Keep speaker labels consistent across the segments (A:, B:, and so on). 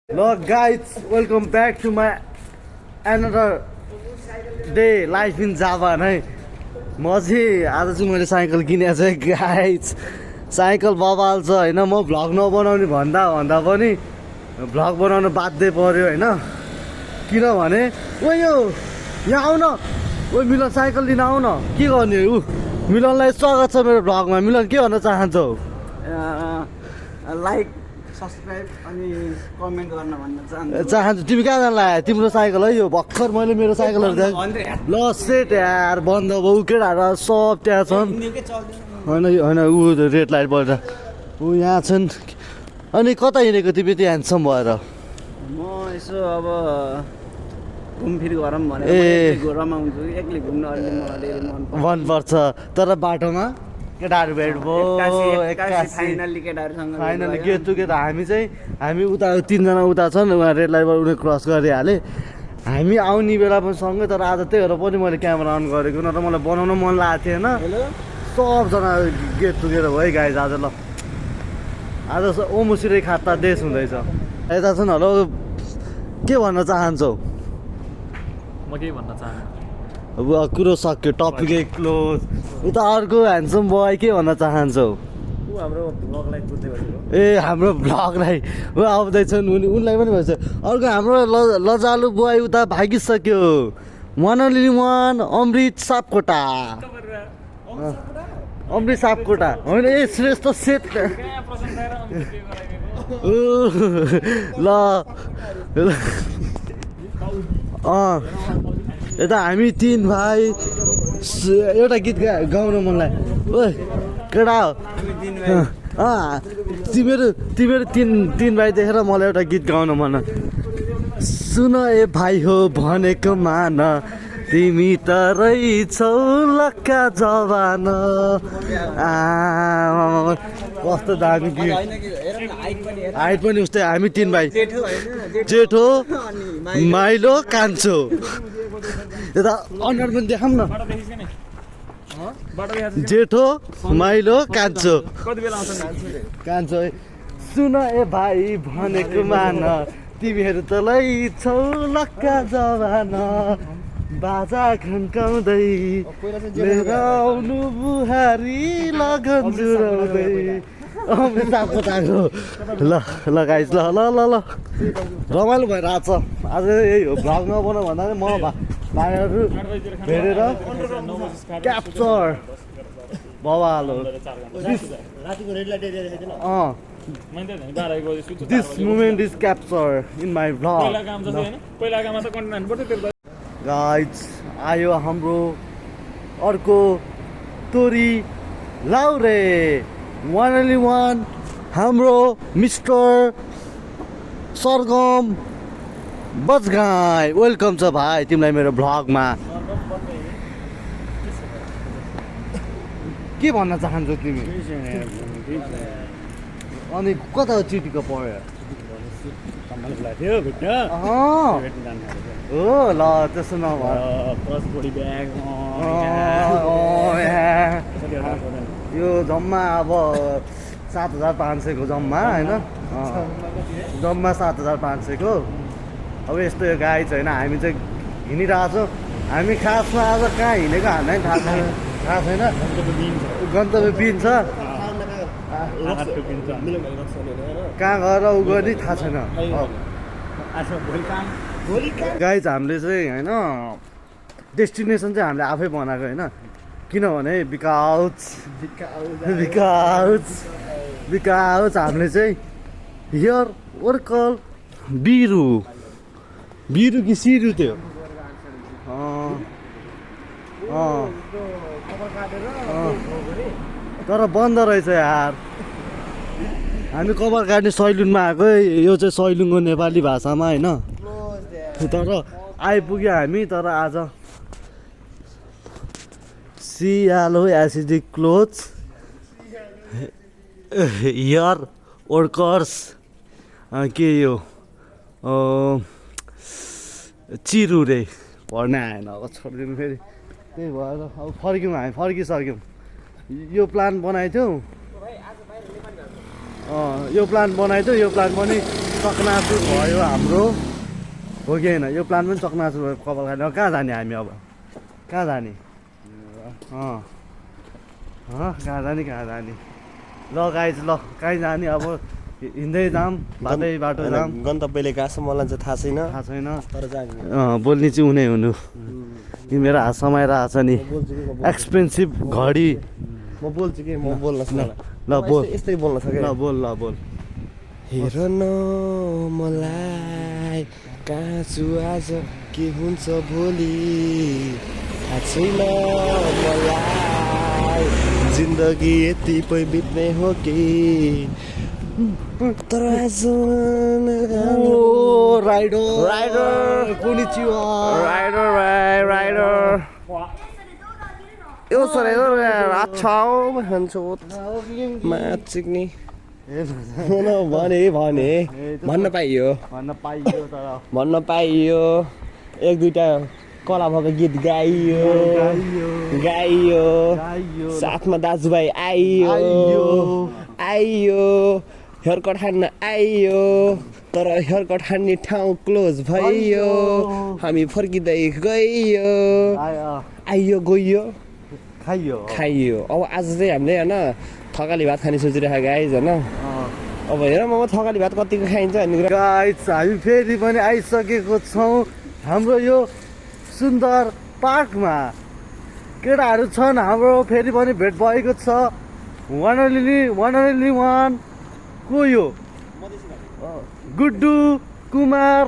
A: Hello guys, welcome back to my another day life in Java है म चाहिँ आज चाहिँ मैले साइकल किनेको छु गाइज साइकल बबाल छ होइन म भ्लग नबनाउने भन्दा पनि भ्लग बनाउन बाध्य पर्यो होइन किनभने ओ यो यहाँ आउन ओ मिलन साइकल लिन आउन के गर्ने ऊ मिलनलाई स्वागत छ मेरो भ्लगमा मिलन के भन्न चाहन्छौ
B: लाइक सब्सक्राइब अनि कमेन्ट गर्न भन्न
A: चाहन्छु तिमी कहाँ जान लाग्यो तिम्रो साइकल है यो भर्खर मैले मेरो साइकलहरू देखेँ ल सेट यार बन्द भयो केटाहरू सब त्यहाँ छन् होइन होइन ऊ रेड लाइट भएर ऊ यहाँ छन् अनि कता हिँडेको तिमी त्यो ह्यान्डसम भएर
B: म यसो अब घुमफिर गरौँ भनेर रमाउँछु एक्लै घुम्न अलि मलाई
A: मनपर्छ तर बाटोमा केटाहरू भेट भयो
B: फाइनल्ली केटाहरूसँग
A: फाइनली गेट टुगेदर हामी उता तिनजना उता छन् उहाँ रेड लाइटबाट उनीहरू क्रस गरिहालेँ हामी आउने बेला पनि सँगै तर आज त्यही भएर पनि मैले क्यामेरा अन गरेको नत्र मलाई बनाउन मन लागेको थिएन सबजना गेट टुगेदर भयो गाइज आज ल आज ओमुसिरै खाता देश हुँदैछ यता छन् हेलो के भन्न चाहन्छौ
C: म के भन्न चाहन्छु
A: अब कुरो सक्यो टपिकै क्लोज उता अर्को ह्यान्डसम बोय के भन्न चाहन्छौ
C: ऊ हाम्रो ब्लगलाई कुद्दै बसेको
A: ए हाम्रो ब्लगलाई ऊ आउँदैछन् उनलाई पनि भन्छ अर्को हाम्रो लजालु बोय उता भागिसक्यो वान ओन्ली वान अमृत सापकोटा अमृत सापकोटा होइन ए श्रेष्ठ सेट ल यता हामी तीन भाइ एउटा गीत गाउन मन लाग्यो ओ केटा तिमीहरू तिन भाइ देखेर मलाई एउटा गीत गाउन मन सुन ए भाइ हो भनेको मान तिमी त रहेछौ लक्का जवान कस्तो दामी गीत हाइट पनि उस्तै हामी तीन भाइ जेठो माइलो कान्छो यता अनुहार पनि देखाऊँ न जेठो माइलो कान्छो कान्छो सुन ए भाइ भनेको मान तिमीहरू त लैछौ लक्का जवान बाजा खन्काउँदै लिएर आउनु बुहारी लगन जुराउँदै सापकोटाको ल गाइस ल ल ल ल रमाइलो भइरहेको छ आज यही हो भ्लग नबनाऊ भन्दा पनि म भाइहरू भेटेर क्याप्चर बवाल हो this moment is capture in my vlog guys आयो हाम्रो अर्को तोरी लाउरे वान ओन्ली वान हाम्रो मिस्टर सरगम बजगाई वेलकम छ भाइ तिमीलाई मेरो भ्लगमा के भन्न चाहन्छौ तिमी अनि कता चिटीको पढ्यो हो ल त्यसो नभए यो जम्मा अब 7,500 को जम्मा होइन जम्मा 7,500 को अब यस्तो यो गाई छ होइन हामी चाहिँ हिँडिरहेको छौँ हामी खासमा आज कहाँ हिँडेको हामीलाई थाहा छैन गन्तव्य बिन छ कहाँ गएर उ गर्ने थाहा छैन गाइज हामीले चाहिँ होइन डेस्टिनेसन चाहिँ हामीले आफै बनाएको होइन किनभने बिकाउज हामीले चाहिँ हियर वर्कल बिरु कि सिरु त्यो तर बन्द रहेछ यार हामी कभर काट्ने सैलुनमा आएको यो चाहिँ सैलुङको नेपाली भाषामा होइन तर आइपुग्यो हामी तर आज सियालो एसिडिक क्लोथ्स हियर वर्कर्स के यो चिरु रे पढ्न आएन अब छोडिदिनु फेरि त्यही भएर अब फर्क्यौँ हामी फर्किसक्यौँ यो प्लान बनाएको थियौँ यो प्लान बनाइदियो यो प्लान पनि चकनाचुर भयो हाम्रो हो कि होइन यो प्लान पनि चकनाचुर भयो कपाल खाने अब कहाँ जाने हामी अब कहाँ जाने कहाँ जाने ल गाइज ल कहीँ जाने अब हिँड्दै जाऊँ बाटो जाऊँ
D: गन्तव्यले कहाँ छ मलाई चाहिँ थाहा छैन
A: तर
D: जाने
A: बोल्ने चाहिँ उनी हुनु यो मेरो हात समाइरहेको छ नि एक्सपेन्सिभ घडी
D: म बोल्छु कि म बोल्न
A: ल बोल
D: यस्तै बोल्न सक्यो
A: ल बोल
D: हेर न मलाई कहाँ छु आज के हुन्छ भोलि थाहा छैन मलाई जिन्दगी यति पै बित्ने हो कि तर आज
A: राइडर कोनिचिवा
D: राइडर यो सर अच्छा हो भन्छ माचिक्ने भन्न पाइयो भन्न पाइयो एक दुईटा कला भएको गीत गाइयो साथमा दाजुभाइ आइयो हेयर कट हान्न आइयो तर हेयर कट हान्ने ठाउँ क्लोज भयो हामी फर्किँदै गइयो आइयो गइयो खाइयो अब आज चाहिँ हामीले होइन थकाली भात खाने सोचिरहेको गाइज होइन अब हेर म थकाली भात कतिको खाइन्छ भन्ने कुरा
A: गाइज हामी फेरि पनि आइसकेको छौँ हाम्रो यो सुन्दर पार्कमा केटाहरू छन् हाम्रो फेरि पनि भेट भएको छ वान ओन्ली वान को यो गुड्डु कुमार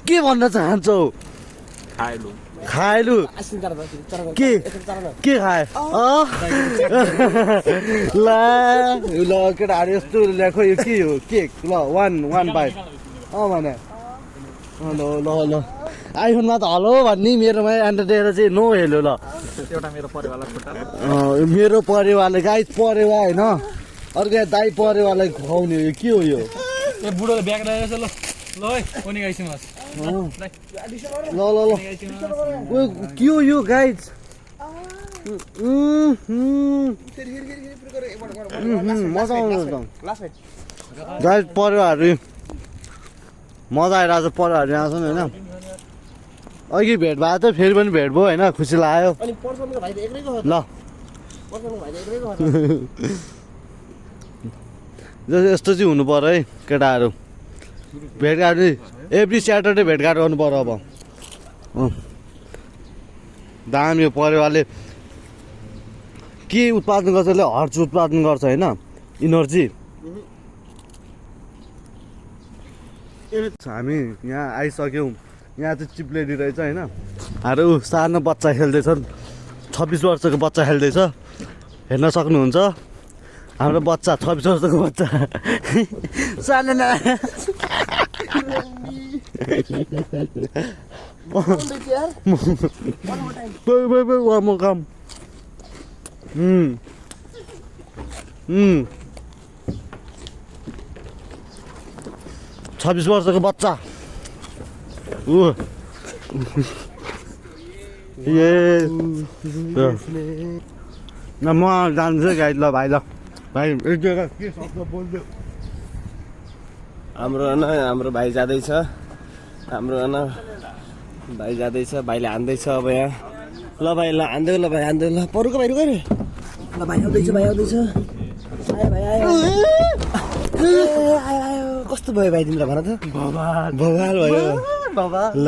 A: के भन्न चाहन्छौ खाएलु के खाए ल केटाहरू यस्तो ल्याएको यो के हो केक ल वान बाइट भने ल आइफोनमा त हलो भन्ने मेरोमा एन्टरटेनर चाहिँ नो हेलो ल
C: एउटा मेरो परिवारलाई खुट्टा
A: मेरो परिवारले गाई परेवा होइन अर्को दाई परिवारलाई खुवाउने हो के हो यो
C: ए बुढोले ब्याग राखेको छ ल ल है उनी गाइसिनुहोस्
A: ल के हो यो गाइज मजा आउँछ गाइज परिवारहरू मजा आइरहेको छ परिवारहरू यहाँ छन् होइन अघि भेट भएको थियो फेरि पनि भेट भयो होइन खुसी लाग्यो ल यस्तो चाहिँ हुनु पर्यो है केटाहरू भेटघाट एभ्री स्याटरडे भेटघाट गर्नु पर्यो अब दाम यो परिवारले के उत्पादन गर्छ यसले हर्च उत्पादन गर्छ होइन इनर्जी हामी यहाँ आइसक्यौँ यहाँ चाहिँ चिप्लेडी रहेछ होइन अरू सानो बच्चा खेल्दैछन् 26 वर्षको बच्चा खेल्दैछ हेर्न सक्नुहुन्छ हाम्रो बच्चा 26 वर्षको बच्चा सानो म काम 26 वर्षको बच्चा म जान्छु गाइड ल भाइ एक जग्गा के शब्द बोल्दै
D: हाम्रो भाइ जाँदैछ भाइले हान्दैछ अब यहाँ ल भाइ ल हान्दै ल परुको भाइ रुको ल भाइ आउँदैछ आयो कस्तो भयो भाइ तिमीलाई भन त भवाल भयो ल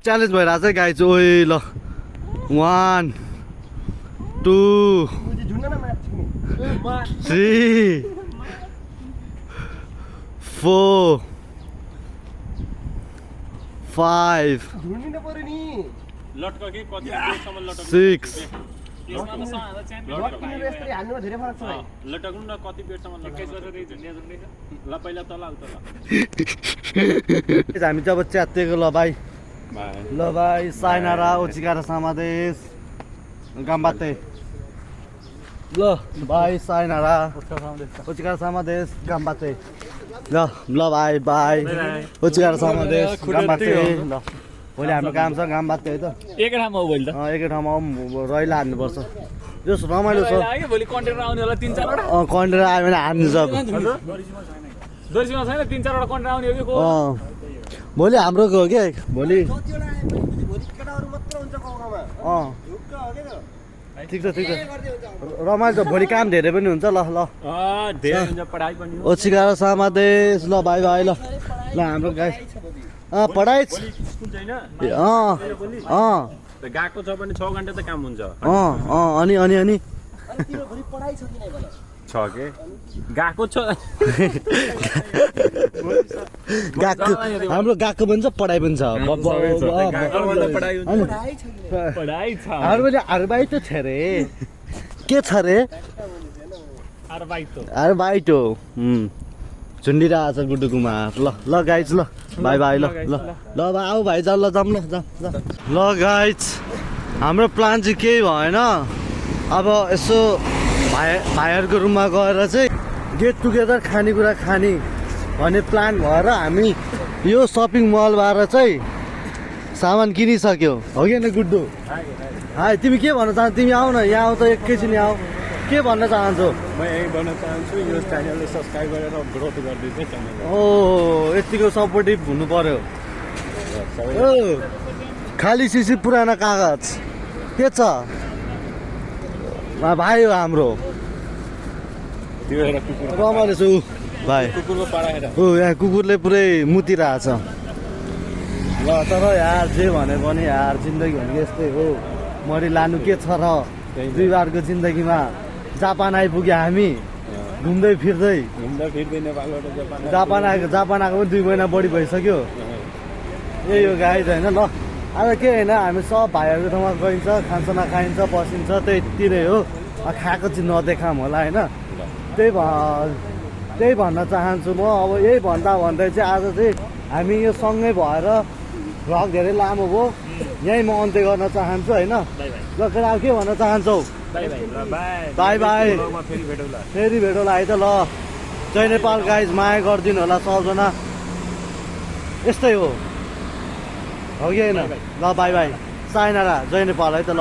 A: च्यालेन्ज भइरहेको छ गाई चाहिँ ओइ ल 1 2 3 4 5 6 हामी चाहिँ अब च्यातेको ल भाइ साइनारा उचिकारा समादेश गाम्बाते ल भाइ साइनारा उचिकारा समादेश गाम्बाते ल भाइ उचिकारा समादेश गाम्बाते ल भोलि हाम्रो काम छ गाम्बाते है त
C: एकै ठाउँमा हो भोलि त
A: एकै ठाउँमा रैला हान्नुपर्छ जस रमाइलो छ
C: लाग्यो भोलि कन्टेन्ट आउने होला 3-4 वटा
A: कन्टेन्ट आयो भने हान्नु सब
C: दर्सीमा छैन 3-4 वटा कन्टेन्ट आउने हो कि को
A: भोलि हाम्रो हो के भोलि ठिक छ रमाइलो छ भोलि काम धेरै पनि हुन्छ ल
C: धेरै हुन्छ पढाइ पनि हो
A: ओछिकार समादेश ल भाइ भाइ ल हाम्रो गाई पढाइ
C: स्कुल छैन गएको छ भने 6 घण्टा त काम हुन्छ
A: अनि
C: छ के गएको छ
A: गएको हाम्रो गएको पनि छ पढाइ पनि छ
C: पढाइ छ
A: अर्बाइट छ रे के छ रे अर्बाइट हो झुन्डिरहेको छ गुड्डु कुमार ल गाइज ल भाइ भाइ ल आऊ भाइ जाऊ ल जाऊँ ल गाइज हाम्रो प्लान चाहिँ केही भएन अब यसो भाइहरूको रुममा गएर चाहिँ गेट टुगेदर खानेकुरा खाने भन्ने प्लान भएर हामी यो सपिङ मलबाट चाहिँ सामान किनिसक्यो हो कि होइन गुड्डु हाई तिमी के भन्न चाहन्छौ तिमी आऊ न यहाँ आऊ त एकैछिन आऊ के भन्न चाहन्छौ
C: म यही भन्न चाहन्छु यो च्यानलले सब्स्क्राइब गरेर ग्रोथ गरिदिनु च्यानल
A: ओ यतिको सपोर्टिभ हुनु पर्यो ओ खाली सिसी पुराना कागज के छ भाइ हो हाम्रो
C: त्यो एउटा कुकुर
A: रमाइलो छु भाइ
C: कुकुरको पढाएर
A: ओ यहाँ कुकुरले पुरै मुतिरहेछ ल तर यार जे भने पनि यार जिन्दगी भनेको यस्तै हो मरि लानु के छ र दुई बारको जिन्दगीमा जापान आइपुग्यो हामी घुम्दै फिर्दै
C: नेपालबाट
A: जापान आएको पनि 2 महिना बढी भइसक्यो यही हो गाइज होइन ल अब के होइन हामी सब भाइहरूको ठाउँमा गइन्छ खानसाना खाइन्छ बसिन्छ त्यति नै हो खाएको चाहिँ नदेखाम होला होइन त्यही भन्न चाहन्छु म अब यही भन्दै चाहिँ आज चाहिँ हामी यो सँगै भएर भ्लग धेरै लामो भयो यहीँ म अन्त्य गर्न चाहन्छु होइन ल केटा के भन्न चाहन्छौ बाई बाई फेरि भेटौँला है त ल जय नेपाल गाइज माया गरिदिनु होला सबजना यस्तै हो कि होइन ल बाई बाई साइनारा जय नेपाल है त ल